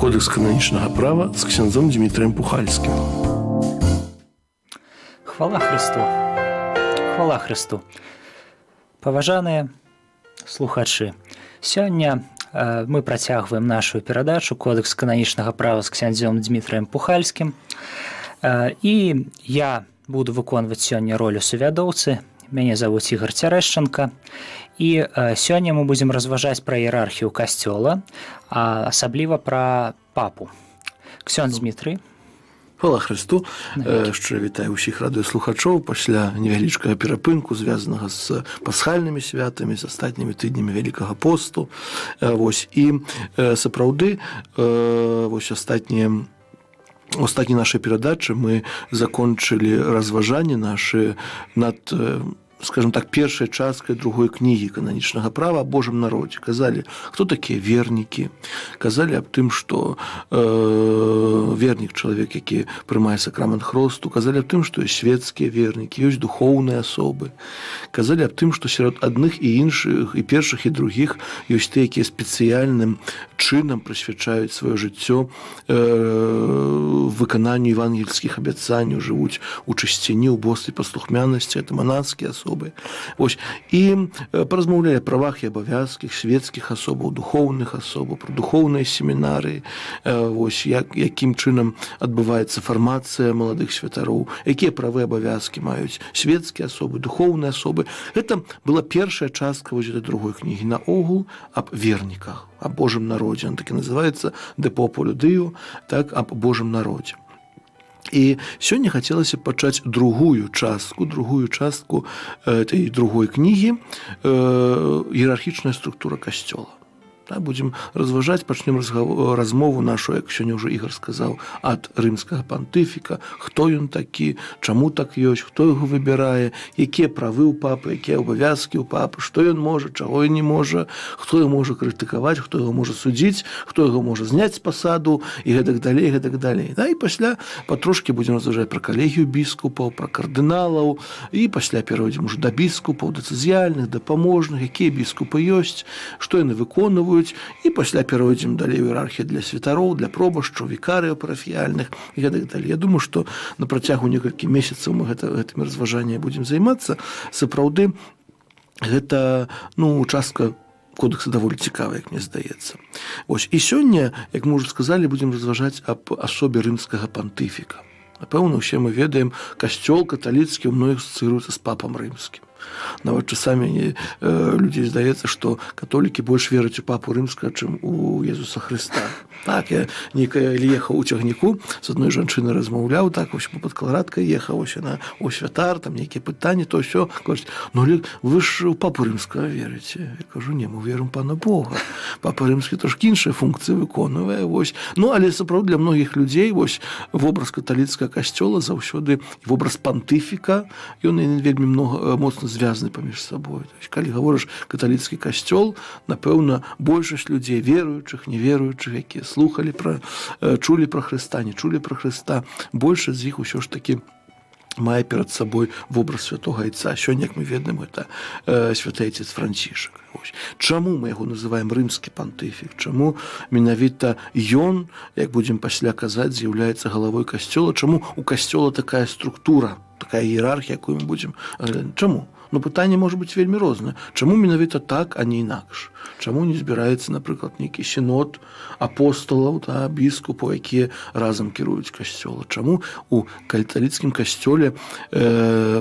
Кодэкс кананічнага права з ксяндзом Дмітрием Пухальскім. Хвала Христу. Хвала Христу. Паважаныя слухачы, сёння мы працягваем нашу перадачу «Кодэкс кананічнага права» з ксяндзём Дмітрием Пухальскім. І я буду выконваць сёння ролю сувядоўцы. Мяне завуць Ігор Цярэшчанка. І сёння мы будзем разважаць пра іерархію касцёла, а асабліва пра папу. Ксёндз Дмітрый. Хвала Христу. Шчыра вітаю ўсіх радыёслухачоў пасля невялічкага перапынку, звязанага з пасхальнымі святамі, з астатнімі тыднямі Вялікага посту. Вось і сапраўды вось астатні нашай перадачы мы закончылі разважанне нашы над, скажем так, першай часткай другой кнігі кананічнага права о Божым народзе. Казалі, хто такія вернікі, казалі аб тым, што вернік — чалавек, які прымае сакрамент хросту, казалі аб тым, што ёсць светскія вернікі, ёсць духоўныя асобы, казалі аб тым, што сярод адных і іншых, і першых, і другіх, ёсць тыя, якія спецыяльным чынам прысвячаюць сваё жыццё выкананню евангельскіх абяцанняў, жывуць у чысціні, у бостве, паслухмянасці, это манаскія асобы. Вось і паразмаўлялі аб правах і абавязках светскіх асобаў, духоўных асобаў, пра духоўныя семінары, вось якім чынам адбываецца фармацыя маладых святароў, якія правы, абавязкі маюць светскія асобы, духоўныя асобы. Гэта была першая частка вось этой другой кнігі наогул аб верніках, аб Божым народзе. Он так і называется, «De populo Dei», так, аб Божым народзе. І сёння хацелася пачаць другую частку этой другой кнігі, іерархічная структура касцёла. Да, будзем разважаць, пачнем размову нашу, як сёння ўжо Ігор сказаў, ад рымскага пантыфіка, хто ён такі, чаму так ёсць, хто яго выбірае, якія правы ў папы, якія абавязкі ў папы, што ён можа, чаго ён не можа, хто яго можа крытыкаваць, хто яго можа судзіць, хто яго можа зняць з пасаду і гэтак далей, гэтак далей. Да, і пасля патрошкі будзем разважаць пра калегію біскупаў, пра кардыналаў, і пасля перайдзем ужо да біскупаў дыцэзіяльных, дапаможных, якія біскупы ёсць, што яны выконваюць, і пасля перайдзем далей у іерархію для святароў, для пробашчаў, вікарыяў парафіяльных і гэтак далей. Я думаю, што на працягу некалькі месяцаў мы гэтымі разважаннямі будзем займацца. Сапраўды гэта, ну, частка кодэкса даволі цікава, як мне здаецца. Вось і сёння, як мы ўжо сказалі, будзем разважаць аб асобе рымскага пантыфіка. Напэўна, усе мы ведаем, касцёл каталіцкі ў многіх асацыіруецца з папам рымскім. Нават часамі людзей здаецца, што католікі больш вераць у папу рымскага, чым у Езуса Хрыста. Так, я некалі ехаў у цягніку, з адной жанчынай размаўляў, так вось пад каларадкай ехаў, ось яна, о, святар, там нейкія пытанні, то ўсё, кажуць: «Ну, але вы ж у папу рымскага верыце». Я кажу: «Не, мы верым пана Бога. Папа рымскі трошкі іншыя функцыі выконвае». Вось. Ну, але сапраўды для многіх людзей вось вобраз каталіцкага касцёла заўсёды, вобраз пантыфіка, ён вельмі много моцна звязаны паміж сабой. То есть, калі гаворыш «каталіцкі касцёл», напэўна, большасць людзей, веруючых, неверуючых, якія слухалі пра, чулі пра Хрыста, не чулі пра Хрыста, большасць з іх усё ж такі мае перад сабой вобраз святого айца. Сёння, як мы ведаем, гэта святы айцец Францішак. Ось. Чаму мы яго называем рымскі пантыфік? Чаму менавіта ён, як будзем пасля казаць, з'яўляецца галавой касцёла? Чаму у касцёла такая структура, такая іерархія, якую мы будзем? Чаму? Ну, пытанне можа быць вельмі рознае. Чаму менавіта так, а не інакш? Чаму не збіраецца, напрыклад, нейкі сінод апосталаў, та біскупаў, якія разам кіруюць касцёла? Чаму у каталіцкім касцёле,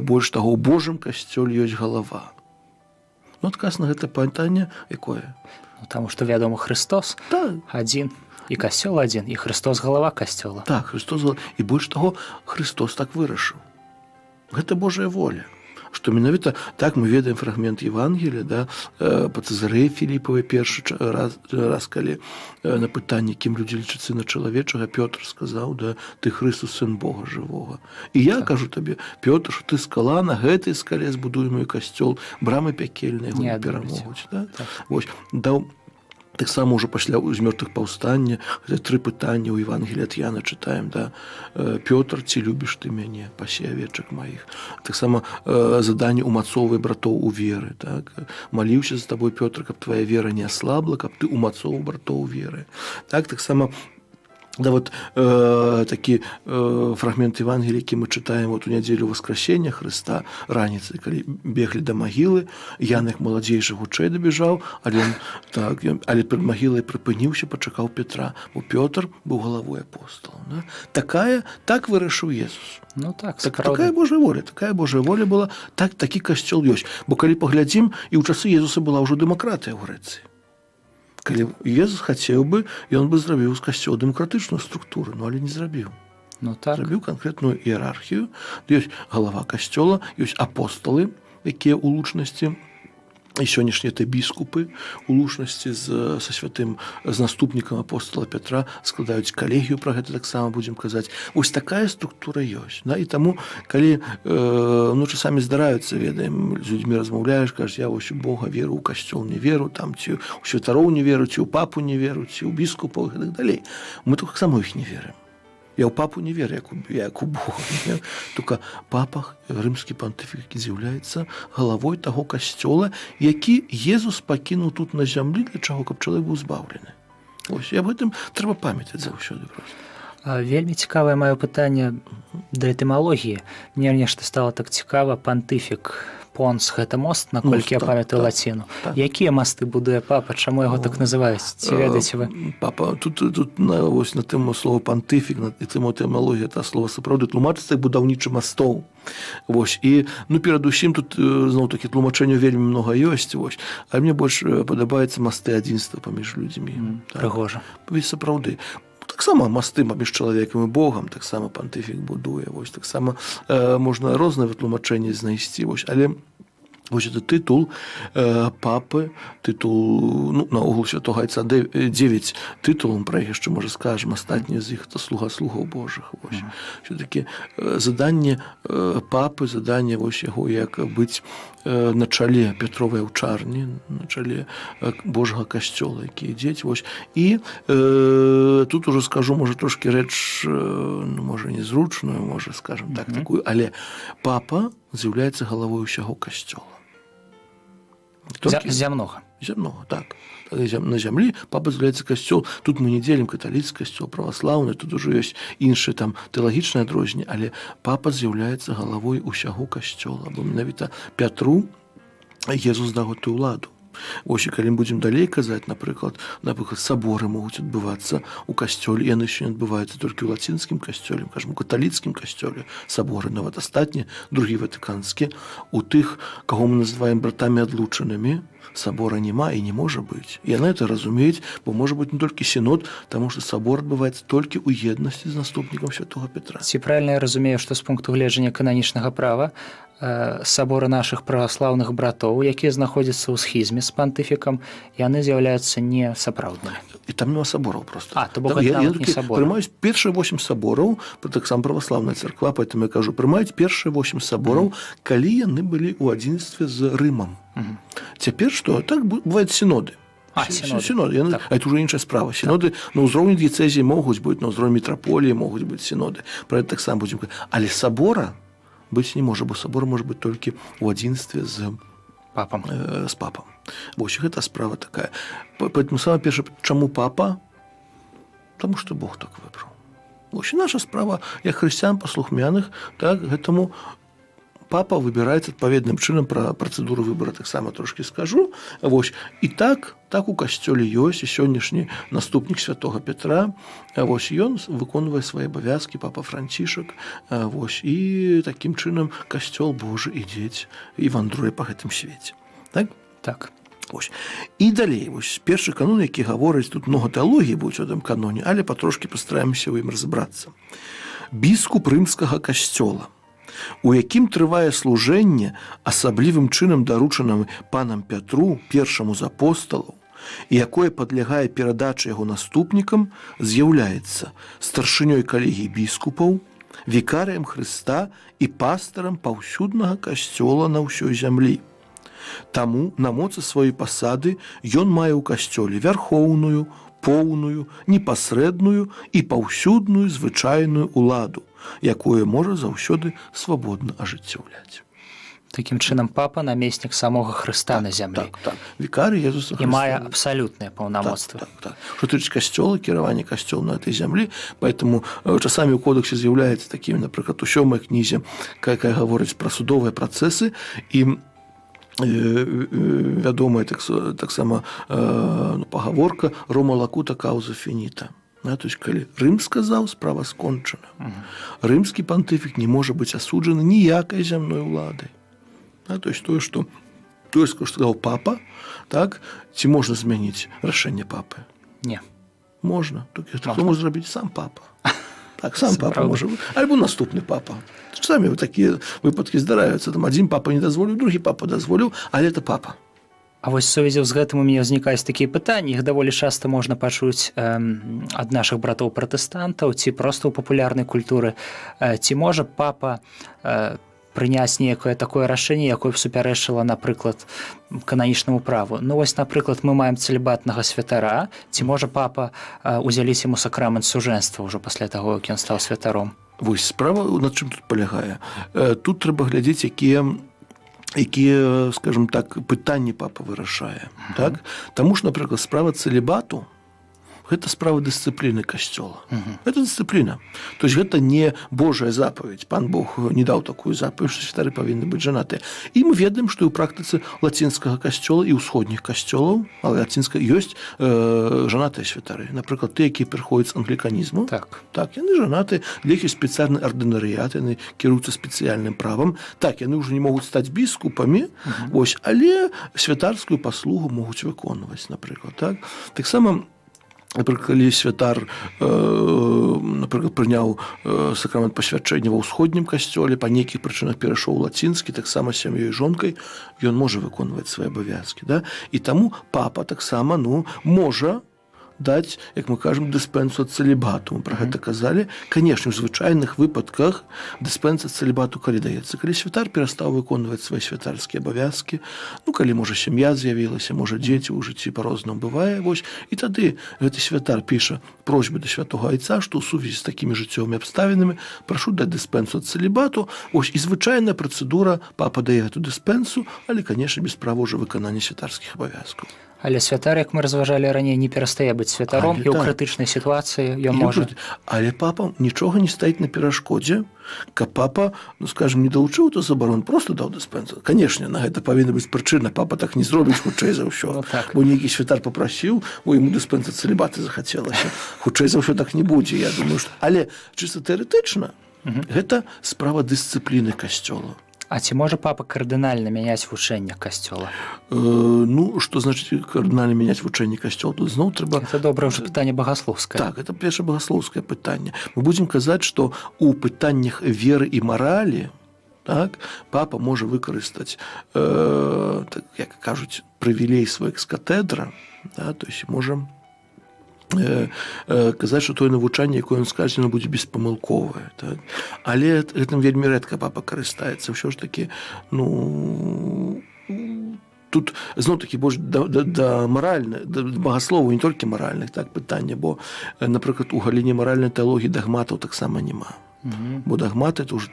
больш таго, у Божым касцёле ёсць галава? Ну, адказ на гэта пытанне якое? Ну, таму што, вядома, Христос адзін, і касцёл адзін, і Христос галава касцёла. Так, Христос і больш таго, Христос так вырашыў. Гэта Божая воля, што менавіта так. Мы ведаем фрагмент Евангелия, да, па Цэзарэі Філіпавай, першы раз, калі на пытанне, кім людзі лічаць сына чалавечага, Пётр сказаў, да: «Ты Хрыстус, сын Бога жывога. І я кажу табе, Пётр, што ты скала, на гэтай скале збудую мой касцёл, брамы пякельныя яго Не не адолеюць. перамогуць». Да? Так. Вось, даў таксама ўжо пасля з мёртвых паўстання гэта тры пытанні ў Евангелі ад Яна чытаем, да: «Пётр, ці любіш ты мяне? Пасе авечак маіх». Таксама заданне: «Умацоўвай братоў у веры». Так, «Маліўся за табой, Пётр, каб твоя вера не аслабла, каб ты умацоўваў братоў у веры». Так, таксама Да, вот такі фрагмент Евангелія, які мы чытаем вот у нядзелю Воскресення Хрыста раніцай, калі беглі да магілы, Ян, як маладзейшы, хутчэй дабежаў, але ён, так, ён, але перад магілай прыпыніўся, пачакаў Петра, бо Пётр быў галавой апосталаў. Да? Так вырашыў Езус. Ну так, Так, сапраўды. Такая Божая воля была, так, такі касцёл ёсць. Бо калі паглядзім, і ў часы Езуса была ўжо дэмакратыя ў Грэцыі. Калі Езус хацеў бы, ён бы зрабіў з касцёла дэмакратычную структуру, ну, але не зрабіў. Ну так. Зрабіў канкрэтную іерархію. Ёсць галава касцёла, ёсць апосталы, якія ў лучнасці, і сённяшнія это біскупы у лучнасці са святым, з наступнікам апостала Петра складаюць калегію, пра гэта таксама будзем казаць. Вось такая структура ёсць. Да? І таму, калі ну, часамі здараюцца, ведаем, з людзьмі размаўляеш, кажаш, я вось у Бога веру, у касцёл не веру, там, ці у святароў не веру, ці ў папу не веру, ці ў біскупаў і так далей. Мы таксама іх не верым. Я ў папу не веру, як у Бога. Не? Только папа, рымскі пантыфік, які з'яўляецца галавой таго касцёла, які Езус пакінуў тут на зямлі, для чаго, каб чалавек быў збаўлены. Ось, і аб гэтым трэба памятаць заўсёды проста. Вельмі цікавае маё пытанне да этымалогіі. Мне нешта стала так цікава, пантыфік, понс — гэта мост, наколькі Мост, я так, памятаю так, лаціну. Так. Якія масты будуе папа, чаму яго так называюць? Ці ведаеце вы? Папа, тут вось на тэму слова пантыфік, на тэму этымалогія, та слова сапраўды тлумачыцца як будаўнічы мастоў. Вось, і, ну, перадусім тут зноў-такі тлумачэнняў вельмі многа ёсць, вось. А мне больш падабаецца масты адзінства паміж людзьмі. Так. Прыгожа. Ведь сапраўды. Таксама масты паміж чалавекам і Богам таксама пантыфік будуе. Вось, таксама можна розныя вытлумачэнні знайсці. Вось, але вось это тытул папы, тытул, ну, наогул святого айца 9 тытулаў, пра іх яшчэ, можа, скажам, астатнія з іх — это слуга слугаў Божых. Вось. Все-таки заданне папы, заданне вось яго, як быць на чале Петровай аўчарні, на чале Божага касцёла, які ідзець. Вось. І тут уже скажу, можа, трошкі рэч, ну, можа, незручную, можа, скажем так, такую, але папа з'яўляецца галавой усяго касцёла. Зямнога. Зямнога, так. На зямлі папа з'яўляецца касцёл. Тут мы не дзелім каталіцкі касцёл, праваслаўны, тут ужо ёсць іншыя там тэалагічныя адрозненні, але папа з'яўляецца галавой усяго касцёла, бо менавіта Пятру Езус даў гэтую ўладу. Вось, і калі мы будзем далей казаць, напрыклад, саборы могуць адбывацца ў касцёле, яны сёння адбываюцца толькі ў лацінскім касцёле, кажам, у каталіцкім касцёле саборы, нават астатні, другі ватыканскі, у тых, каго мы называем братамі адлучанымі, сабора няма і не можа быць. І яны это разумеюць, бо можа быць не толькі сінод, таму што сабор адбываецца толькі ў еднасці з наступнікам святого Петра. Ці правільна я разумею, што з пункту гледжання кананічнага права саборы нашых праваслаўных братоў, якія знаходзяцца ў схізме з пантыфікам, яны з'яўляюцца не сапраўднымі? І там няма сабораў просто. А, то бок Там гэта я нават не такі саборы. Прымаюць першыя 8 сабораў, таксама праваслаўная царква, поэтому я кажу, прымаюць першыя 8 сабораў, калі яны былі ў адзінстве з Рымам. Цяпер што? Так бываюць сіноды. А, сіноды. Сіноды. Яны, а это уже іншая справа. Сіноды на ўзроўні дыяцэзіі могуць быць, на ўзроўні мітраполіі могуць быць сіноды. Пра это таксама будзем казаць. Але сабора быць не можа, бо сабор можа быць толькі ў адзінстве з папам. З папам. Вось гэта справа такая. Поэтому самое першае, чаму папа? Таму што Бог так выбраў. Вось, і наша справа, як хрысціян паслухмяных, так, гэтаму папа выбіраецца адпаведным чынам, пра працэдуру выбора таксама трошкі скажу. Вось. І так у касцёле ёсць і сённяшні наступнік святого Петра. Вось, ён выконвае свае абавязкі, папа Францішак. Вось, і такім чынам касцёл Божы ідзець і вандруе па гэтым свеце. Так? Так. Ось. І далей, вось першы канон, які гаворыць, тут много тэалогіі будзе ў гэтым каноне, але патрошкі пастараемся ў ім разабрацца. Біскуп рымскага касцёла, у якім трывае служэнне, асаблівым чынам даручаным панам Пятру, першаму з апосталаў, і якое падлягае перадачы яго наступнікам, з'яўляецца старшынёй калегіі біскупаў, вікарыем Хрыста і пастарам паўсюднага касцёла на ўсёй зямлі. Таму на моцы сваёй пасады ён мае ў касцёле вярхоўную, поўную, непасрэдную і паўсюдную звычайную ўладу, якую можа заўсёды свабодна ажыццяўляць. Такім чынам, папа — намеснік самога Хрыста на зямлі. Так, вікарый Езуса. І мае абсалютнае паўнамоцтва. Так. Што тычыць касцёла, кіравання касцёл на этой зямлі, поэтому часамі ў кодэксе з'яўляецца такімі, напрыклад, у сёмай кнізе, якая гаворыць пра судовыя працэсы, і вядомая таксама ну, пагаворка «Roma locuta, causa finita». Да, то есть калі Рым сказаў, справа скончана. Рымскі пантыфік не можа быць асуджаны ніякай зямной уладай. Да, то есть тое, што сказаў папа, так, ці можна змяніць рашэнне папы? Не. Можна. Толькі хто можа зрабіць? Сам папа. Так, сам папа можа, альбо наступны папа. Часамі такія выпадкі здараюцца: там адзін папа не дазволіў, другі папа дазволіў, але это папа. А вось сувязі з гэтым у мяне ўзнікаюць такія пытанні, іх даволі часта можна пачуць ад нашых братоў пратэстантаў ці проста ў папулярнай культуры. Ці можа папа прыняць нейкае такое рашэнне, якое б супярэчыла, напрыклад, кананічнаму праву? Ну вось, напрыклад, мы маем цэлібатнага святара, ці можа папа удзяліць яму сакрамент сужэнства ўжо пасля таго, як ён стаў святаром? Вось справа над чым тут палягае. Тут трэба глядзець, якія, скажем так, пытанні папа вырашае. Так, таму ж, напрыклад, справа цэлібату — гэта справа дысцыпліны касцёла. Это дысцыпліна, то есть гэта не Божая запаведь. Пан Бог не даў такую запаведь, што святары павінны быць жанатыя. І мы ведаем, што ў практыцы лацінскага касцёла і ўсходніх касцёлаў, але лацінска, ёсць жанатыя святары, напрыклад, ты, якія прыходзяць з англіканізму. Так, яны жанаты, для іх ёсць спецыяльны ардынарыят, яны кіруюцца спецыяльным правам. Так, яны ўжо не могуць стаць біскупамі, вось, але святарскую паслугу могуць выконваць, напрыклад. Так, таксама, напрыклад, калі святар, напрыклад, прыняў сакрамент пасвячэння ва ўсходнім касцёле, па нейкіх прычынах перайшоў у лацінскі, таксама з сям'ёй і жонкай ён можа выконваць свае абавязкі, да? І таму папа таксама, ну, можа даць, як мы кажам, дыспенсу ад цэлібату. Мы пра гэта казалі. Канешне, у звычайных выпадках дыспенса ад цэлібату калі даецца? Калі святар перастаў выконваць свае святарскія абавязкі, ну, калі, можа, сям'я з'явілася, можа, дзеці, ў жыцці па-рознаму бывае, вось, і тады гэты святар піша просьбы да святого айца, што ў сувязі з такімі жыццёвымі абставінамі прашу даць дыспенсу ад цэлібату. Вось, і звычайная працэдура: папа дае гэту дыспенсу, але, канешне, без права ўжо выканання святарскіх абавязкаў. Але святар, як мы разважалі раней, не перастае быць святаром, Але і ў так. крытычнай сітуацыі ён І можа. Але папа, нічога не стаіць на перашкодзе, каб папа, ну, скажем, не далучыў то забарон, просто даў дыспенсу. Канешне, на гэта павінна быць прычына, папа так не зробіць, хутчэй за ўсё. Ну, так. Бо нейкі святар папрасіў, бо яму дыспенса цэлібаты захацелася. Хутчэй за ўсё, так не будзе, я думаю, што... Але чыста тэарэтычна гэта справа дысцыпліны касцёла. А ці можа папа кардынальна мяняць вучэнне касцёла? Ну, што значыць кардынальна мяняць вучэнне касцёла? Тут зноў трэба Это добра ўжо пытанне багаслоўскае. Так, это першае багаслоўскае пытанне. Мы будзем казаць, што у пытаннях веры і маралі, так, папа можа выкарыстаць, так, як кажуць, прывілей свой экс-катедра, да, то есть можа казаць, што тое навучанне, якое ён скажа, яно будзе беспамылковае. Так? Але гэтым вельмі рэдка папа карыстаецца. Ўсё ж такі, ну, тут зноў такі больш да маральных, да багаслову, не толькі маральных, так, пытання, бо, напрыклад, у галіне маральнай тэалогіі дагматаў таксама няма. Бо дагматы — это ўжо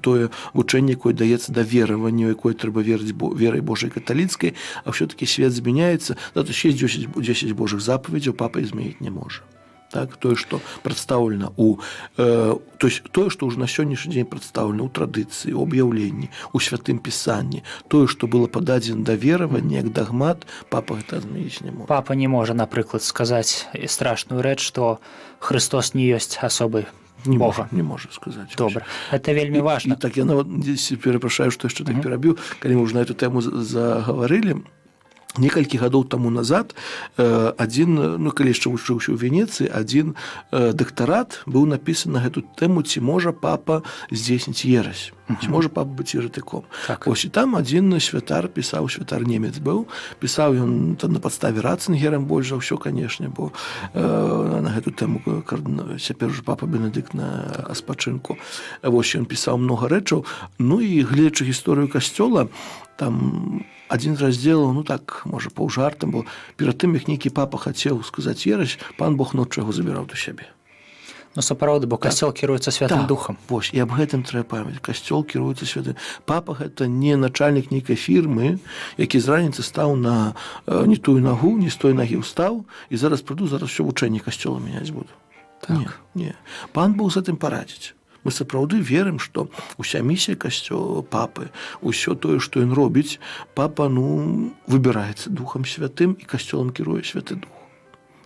тое вучэнне, якое даецца да вераванню, якое трэба верыць верай Божай каталіцкай, а ўсё-таки свет змяняецца. Да, то есть 10 Божых запаведзяў папа змяніць не можа. Так, тое, што прадстаўлена то есть тое, што ўжо на сённяшні дзень прадстаўлена ў традыцыі, у аб'яўленні, у святым пісанні, тое, што было пададзена да веравання як дагмат, папа гэта змяніць не можа. Папа не можа, напрыклад, сказаць страшную рэч, што Христос не ёсць асобай Не Бога? можа, не можа сказаць. Добра, это вельмі важна. І так я нават дзесь перапрашаю, што яшчэ так перабіў, калі мы ўжо на эту тэму загаварылі. Некалькі гадоў таму назад адзін, ну, калі яшчэ вучыўся ў Венецыі, адзін дактарат быў напісан на гэту тэму, ці можа папа здзейсніць ерась, ці можа папа быць еретыком. Ось, і там адзін святар пісаў, святар немец быў, пісаў ён там на падставе Рацынгерам больш за ўсё, канешне, бо на гэту тэму цяпер ужо папа Бенедыкт на аспачынку. Вось, ён пісаў многа рэчаў. Ну і гледзячы гісторыю касцёла, там адзін з раздзелаў, ну так, можа, паўжартам, бо перад тым, як нейкі папа хацеў сказаць ерась, пан Бог ноччу яго забіраў да сябе. Ну, сапраўды, бо касцёл кіруецца Святым Духам. Вось, і аб гэтым трэба памятаць. Касцёл кіруецца святым. Папа гэта не начальнік нейкай фірмы, які з раніцы стаў на не тую нагу, не з той нагі ўстаў, і зараз прыйду, зараз все вучэнне касцёла мяняць буду. Так. Не, не. Пан Бог з гэтым парадзіць. Мы сапраўды верым, што уся місія касцёла, папы, усё тое, што ён робіць, папа, ну, выбіраецца Духам Святым, і касцёлам кіруе Святы Дух.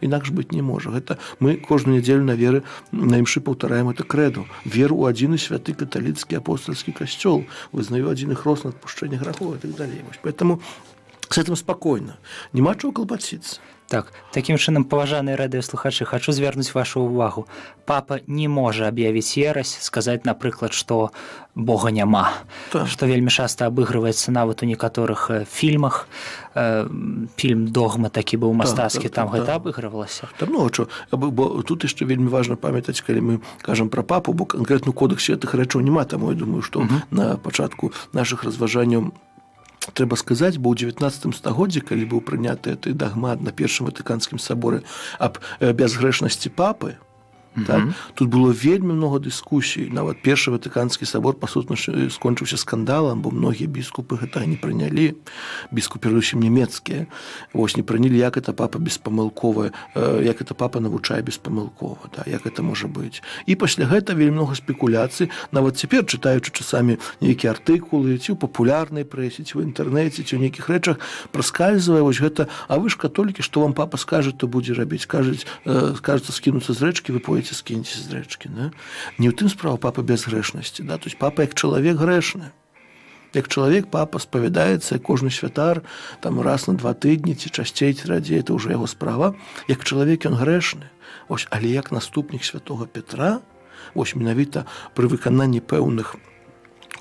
Інакш быць не можа. Гэта мы кожную нядзелю на веры, на імшы паўтараем это крэду. Веру ў адзіны святы каталіцкі апостальскі касцёл, вызнаю адзіны хрост на адпушчэнне грахоў и так далее. Вось, поэтому с этим спокойно. Няма чаго клапаціцца. Так, такім чынам, паважаныя радыёслухачы, хачу звярнуць вашу увагу. Папа не можа аб'явіць ерась, сказаць, напрыклад, што Бога няма. Што вельмі часта абыгрываецца нават у некаторых фільмах. Фільм «Догма» такі быў мастацкі, там гэта абыгрывалася. Там много чого. Бо тут яшчэ вельмі важна памятаць, калі мы кажам пра папу, бо канкрэтна ў кодэксе гэтых рэчаў няма, таму я думаю, што на пачатку нашых разважанняў трэба сказаць, бо ў 19 стагоддзі, калі быў прыняты гэты дагмат на Першым Ватыканскім саборы аб бязгрэшнасці папы, так, тут было вельмі много дыскусій. Нават Першы Ватыканскі сабор па сутнасці скончыўся скандалам, бо многія біскупы гэтага не прынялі, біскупы перадусім нямецкія, вось, не прынялі, як это папа беспамылковая, як это папа навучае беспамылкова, да, як это можа быць. І пасля гэта вельмі много спекуляцый. Нават цяпер, чытаючы часамі нейкія артыкулы ці ў папулярнай прэсе, ці ў інтэрнэце, ці ў нейкіх рэчах, праскальзвае вось гэта: «А вы ж католікі, што вам папа скажа, то будзе рабіць, кажуць, скажацца скінуцца з рэчкі, вы поедете, скіньце з рэчкі», да? Не ў тым справа, папа бязгрэшнасці, да? То есть папа як чалавек грэшны. Як чалавек папа спавядаецца, кожны святар, там раз на 2 тыдні ці часцей, ці радзей, это ўжо яго справа. Як чалавек ён грэшны. Ось, але як наступнік святого Петра, ось, менавіта пры выкананні пэўных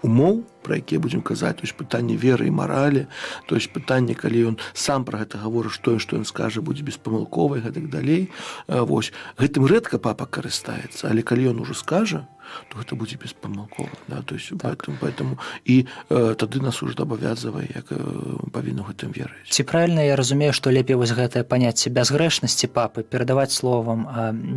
умоў, пра якія будзем казаць, то есть пытанне веры і маралі, то есть пытанне, калі ён сам пра гэта гаворыць, што ён скажа, будзе беспамылкова і гэтак далей. Вось гэтым рэдка папа карыстаецца, але калі ён ужо скажа, то гэта будзе беспамылкова, да? То есть поэтому і тады нас уже абавязывае, як павінна гэтым верыць. Ці правильно я разумею, што лепей вось гэтае паняцце бязгрэшнасці папы перадаваць словам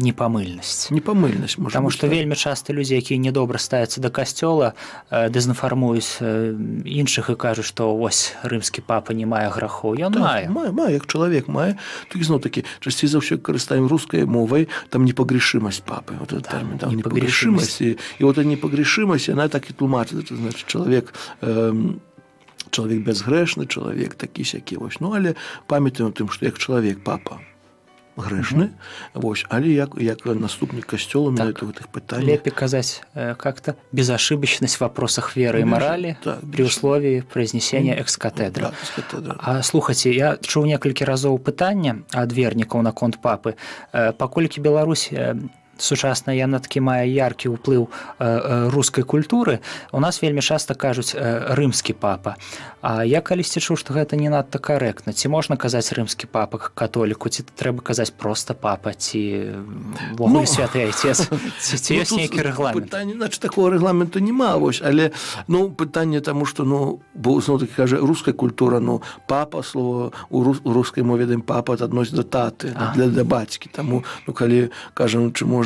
непамыльнасць? Непамыльнасць можа Таму быць, што так. вельмі часта людзі, якія недобра ставяцца да касцёла, дэзінфармуюць іншых і кажуць, што вось рымскі папа не мае грахоў. Ён Так, мае. Мае, мае, як чалавек мае. Толькі зноў такі часцей за ўсё карыстаем рускай мовай там непогрешимость папы, вот этот термин, да, непогрешимость. Непогрешимость. И вот эта непогрешимость, она так и тлумачыць, это значит, чалавек бязгрэшны, чалавек такі сякі вось. Ну, але памятаем тым, што як чалавек папа грэшны, вось, але як наступнік касцёла менавіта гэтых пытаннях Лепей казаць как-то безошибочность в вопросах веры и морали при условии произнесения экс-катедры. Да, экс-катедры. А слухайце, я чуў некалькі разоў пытання ад вернікаў наконт папы. Паколькі Беларусь сучасная, яна такі мае яркі ўплыў рускай культуры, у нас вельмі часта кажуць «рымскі папа». А я калісьці чуў, што гэта не надта карэктна. Ці можна казаць «рымскі папа» католіку, ці трэба казаць проста «папа», ці увогуле Ну, «святы айцец», ці Ну, ёсць тут нейкі рэгламент? Пытанне, значит, такого рэгламенту няма, вось, але, ну, пытанне таму, што, ну, бо зноў таки кажа руская культура, ну, папа, слово у рускай мове ведаем, папа адносіць да таты, для бацькі. Таму, ну, калі кажам, чи мож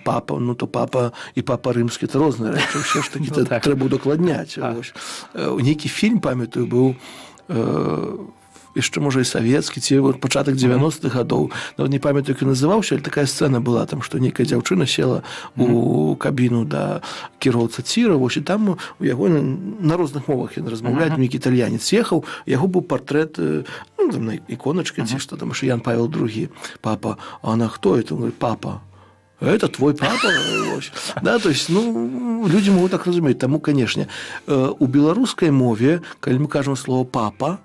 папа, ну, то папа і папа рымскі — это розныя рэчы ўсё ж таки. Ну, так. Трэба удакладняць. Вось. Нейкі фільм, памятаю, быў яшчэ, можа, і савецкі ці вот пачатак 90-х гадоў, нават не памятаю, як ён называўся, але такая сцэна была там, што нейкая дзяўчына села у кабіну да кіроўца ціра, вось, і там у яго на розных мовах ён размаўляць, нейкі італьянец ехаў, яго быў партрэт, ну, там, на іконачка ці што там, що Ян Павел II папа. А она: «Хто это?» Он говорит: «Папа». «Это твой папа?» Вось. Да, то есть, ну, люди могут так разумець. Таму, конечно, у беларускай мове, калі мы кажам слово «папа»,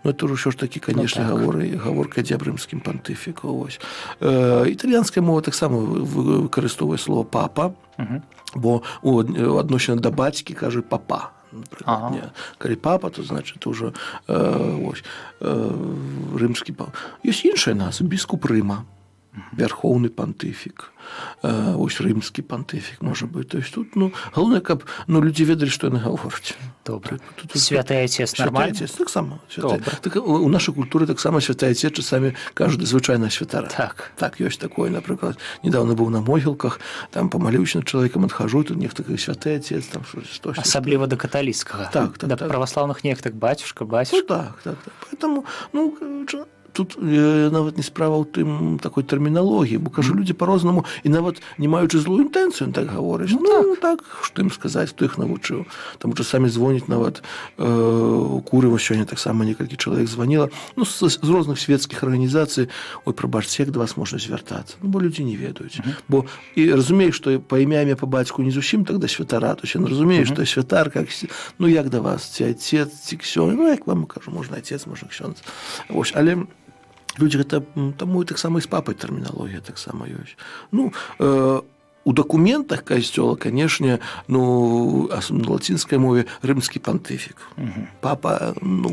ну, это ўсё ж таки, конечно, Ну, так. гаворка ідзе аб рымскім пантыфіку. Вось. Італьянская мова таксама выкарыстоўвае слово «папа», бо у адносіна да бацькі кажуць «папа». Напрыклад, не. Калі папа, то значит уже вось, рымскі папа. Ёсць іншая назва — біскуп Рыма. Вярхоўны пантыфік, ось рымскі пантыфік можа быць. То есть тут, ну, галоўнае, каб, ну, людзі ведалі, што яны гавораць. Добра. Тут Святы отец Святы нормально? Отец таксама. Добра. Так, у нашай культуры таксама святы отец часамі кажуць звычайна святара. Так. Так, ёсць такое, напрыклад, недавно быў на могілках, там памаліўся над чалавекам, адхажу, тут нехта кажа: «Святы отец», там штось. Асабліва да каталіцкага. Так, Да праваслаўных неяк так: «Бацюшка, бацюшка». Ну, так. Поэтому, ну, тут нават не справа ў тым такой тэрміналогіі, бо, кажу, людзі по-рознаму, і нават не маючы злую інтэнцыю, так гаворыць. Ну, так, што ім сказаць, хто іх навучыў. Там часамі звоніць нават курыва, сёння таксама некалькі чалавек званіла, ну, з розных светскіх арганізацый: «Ой, прабачце, як да вас можна звяртацца?» Ну, бо людзі не ведаюць. Бо і разумееш, што па імя, па бацьку не зусім так да святара, то есть ён разумее, што святар, как, ну, як да вас, ці отец, ці ксёндз, ну, як вам кажу, можна отец, можна ксёндз. Вось, але людзі гэта, таму і таксама і з папай тэрміналогія таксама ёсць. Ну, у дакументах касцёла, канешне, ну, асобна на лацінскай мове, рымскі пантыфік. Папа, ну,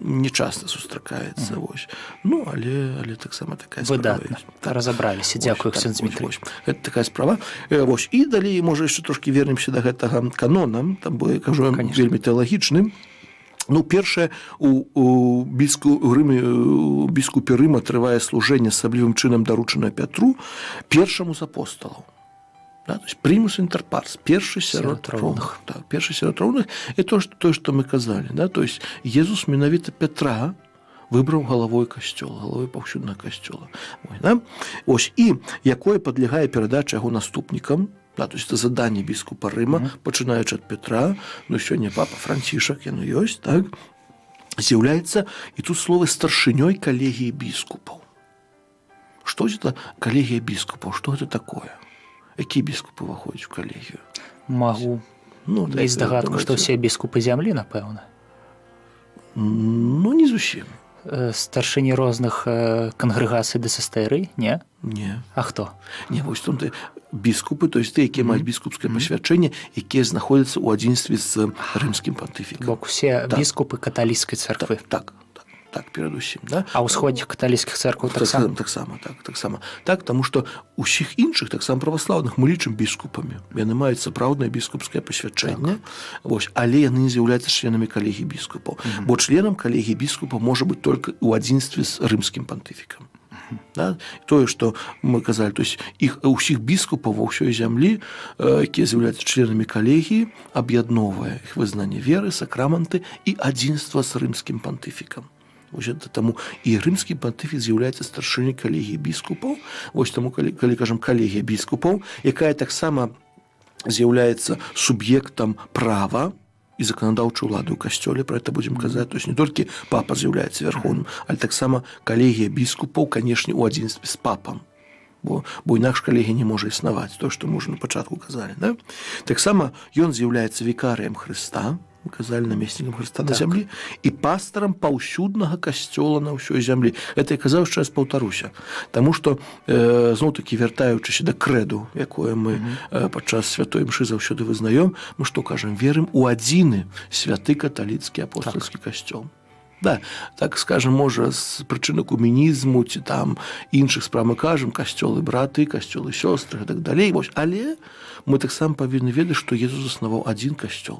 не часта сустракаецца, вось. Ну, але таксама такая справа Выдатна. ёсць. Так. Разабраліся. Дзякую, Вось, так, ксёндз вось, Дмітрый. вось. Гэта такая справа. Вось. І далей, можа, яшчэ трошкі вернемся да гэтага канона, там бо я кажу, Конечно. вельмі тэалагічны. Ну, першае, у біску, у Рыме, у біскупе Рыма трывае служэнне, асаблівым чынам даручанае Пятру, першаму з апосталаў. Да, то есть примус inter pares, першы сярод Сярод роўных. роўных. Так, першы сярод роўных, і то, што мы казалі, да, то есть Езус менавіта Петра выбраў галавой касцёла, галавой паўсюднага касцёла. Ой, да? Ось, і якое падлягае перадачы яго наступнікам, да, то есть это заданне біскупа Рыма, пачынаючы ад Петра, ну, сёння папа Францішак, яно ёсць, так, з'яўляецца, і тут словы, старшынёй калегіі біскупаў. Што это калегія біскупаў? Што гэта такое? Якія біскупы ўваходзяць у калегію? Магу Ну, даць здагадку, што думаеце? ўсе біскупы зямлі, напэўна. Ну, не зусім. Старшыні розных кангрэгацый, дыкастэрый, не? Не. А хто? Не, вось там ты біскупы, то есть тыя, якія маюць біскупскае пасвячэнне, якія знаходзяцца ў адзінстве з рымскім пантыфікам. Бок усе Так. біскупы каталіцкай царквы. Так, перадусім, да? А ўсходніх каталіцкіх цэркваў таксама? Таксама, так, таксама. Так, таму што усіх іншых, таксама праваслаўных, мы лічым біскупамі. Яны маюць сапраўднае біскупскае пасвячэнне, вось, але яны не з'яўляюцца членамі калегіі біскупаў. Бо членам калегіі біскупа можа быць только ў адзінстве з рымскім пантыфікам. Да? Тое, што мы казалі, то есть іх усіх біскупаў ва ўсёй зямлі, якія з'яўляюцца членамі калегіі, аб'ядноўвае іх вызнанне веры, сакраманты і адзінства з рымскім пантыфікам. Вось это таму і рымскі пантыфік з'яўляецца старшынёй калегіі біскупаў. Вось таму калі кажам калегія біскупаў, якая таксама з'яўляецца суб'ектам права і заканадаўчай улады ў касцёле, про это будзем казаць, то есть не толькі папа з'яўляецца вярхоўным, але таксама калегія біскупаў, канешне, у адзінстве з папам. Бо інакш калегія не можа існаваць, то, што мы ўжо на пачатку казалі. Да? Таксама ён з'яўляецца вікарыем Хрыста, мы казалі, намеснікам Хрыста на зямлі і пастарам паўсюднага касцёла на ўсёй зямлі. Это я казаў, яшчэ раз паўтаруся. Таму што зноў-такі вяртаючыся да крэду, якое мы падчас святой імшы заўсёды вызнаём, мы што кажам? Верым у адзіны святы каталіцкі апостальскі касцёл. Да, так скажем, можа, з прычын экуменізму ці там іншых спраў мы кажам касцёлы браты, касцёлы сёстры і так далей. Вось, але мы таксама павінны ведаць, што Езус заснаваў адзін касцёл.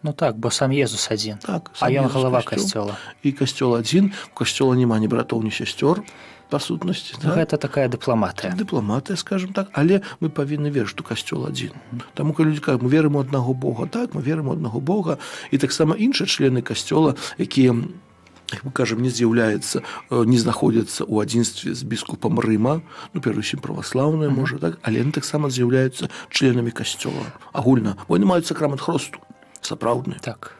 Ну так, бо сам Езус адзін. Так, а сам ён Езус галава касцёл. касцёла. І касцёл адзін, у касцёла няма ні братоў, ні сясцёр, па сутнасці. Да? Гэта такая дыпламатыя. Дыпламатыя, скажем так, але мы павінны верыць, што касцёл адзін. Таму калі людзі кажуць: «Мы верым у аднаго Бога», так, мы верым у аднаго Бога, і таксама іншыя члены касцёла, якія, як мы кажам, не з'яўляецца, не знаходзяцца ў адзінстве з біскупам Рыма, ну, перадусім праваслаўныя, можа, так, але яны таксама з'яўляюцца членамі касцёла агульна, бо яны маюць сакрамент хросту сапраўдны. Так.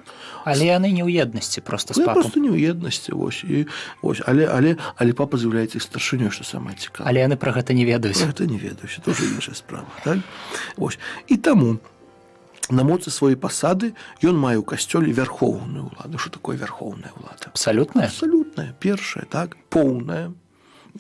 Але яны не ў еднасці проста з Ну, папам. просто не ў еднасці, вось, і вось, але папа з'яўляецца іх старшынёй, што самае цікавае. Але яны пра гэта не ведаюць. Пра гэта не ведаюць, это уже іншая справа, так? Вось. І таму на моцы сваёй пасады ён мае ў касцёле вярхоўную ўладу. Что такое вярхоўная ўлада? Абсалютная? Абсалютная, першая, так, поўная.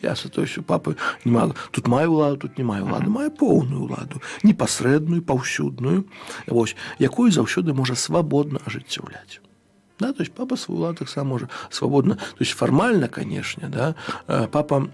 Ясна, то есть у папы няма, тут мае ўладу, тут не мае ўлады, мае поўную ўладу, непасрэдную, паўсюдную, вось, якую заўсёды можа свабодна ажыццяўляць. Да, то есть папа сваю ўладу таксама можа свабодна, то есть фармальна, канешне, да, папа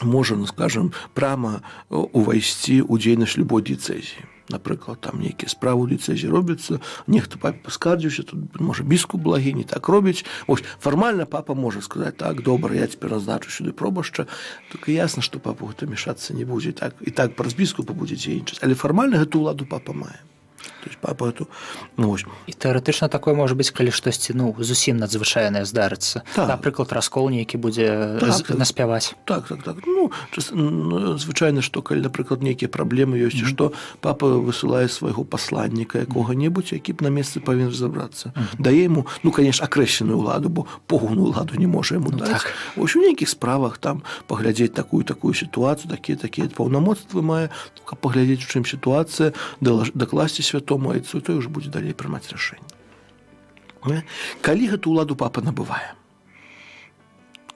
Можа, ну, скажем, прама увайсці ў дзейнасць любой дыяцэзіі. Напрыклад, там нейкія справы ў дыяцэзіі робяцца, нехта папе паскардзіўся, тут, можа, біскуп благі не так робіць. Ось фармальна папа можа сказаць: «Так, добра, я цяпер назначу сюды пробашча». Только ясна, што папа гэта мешацца не будзе, так і так праз біскупа будзе дзейнічаць, але фармальна гэту ўладу папа мае. То есть папа эту, ну, ось. І тэарэтычна такое можа быць, калі штосьці, ну, зусім надзвычайнае здарыцца. Так. Напрыклад, раскол нейкі будзе наспяваць. Так. Ну, ну, звычайна, што калі, напрыклад, нейкія праблемы ёсць, што папа высылае свайго пасланніка якога-небудзь, які б на месцы павінен разабрацца. Дае яму, ну, конечно, акрэсленую ўладу, бо поўную ўладу не можа яму даць. Вось у нейкіх справах там паглядзець такую сітуацыю, такія паўнамоцтвы мае, каб паглядзець, у чым сітуацыя, дакласці святому айцу, той уже будзе далей прымаць рашэнне. Не? Калі гэту ўладу папа набывае?